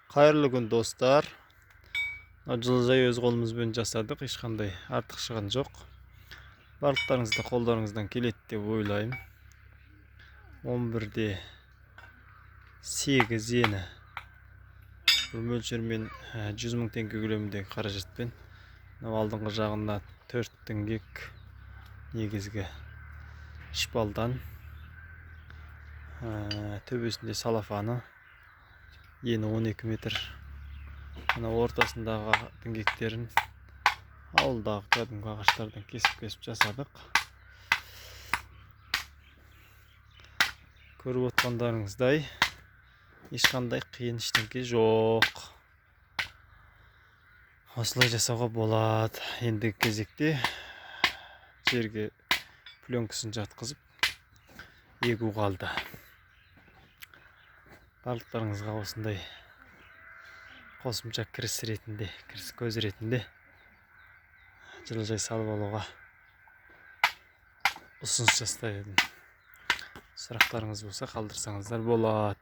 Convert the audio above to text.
Қайырлы күн, достар! Мына жылыжай өз қолымызбен жасадық, ешқандай артық шығын жоқ. Барлықтарыңызда қолдарыңыздан келеді деп ойлаймын. 11-де 8 ені бір мөлшермен 100 мың теңге көлеміндегі қаражатпен мынау алдыңғы жағында 4 діңгек негізгі шпалдан, төбесінде салафаны, ені 12 метр. Мына ортасындағы діңгектерін ауылдағы кәдімгі ағаштардан кесіп-кесіп жасадық. Көріп отқандарыңыздай, ешқандай қиын ештеңке жоқ. Осылай жасауға болады. Ендігі кезекте жерге пленкасын жатқызып егу қалды. Барлықтарыңызға осындай қосымша кіріс ретінде, кіріс көз ретінде жылыжай салып алуға ұсыныс жасар едім. Сұрақтарыңыз болса, қалдырсаңыздар болады.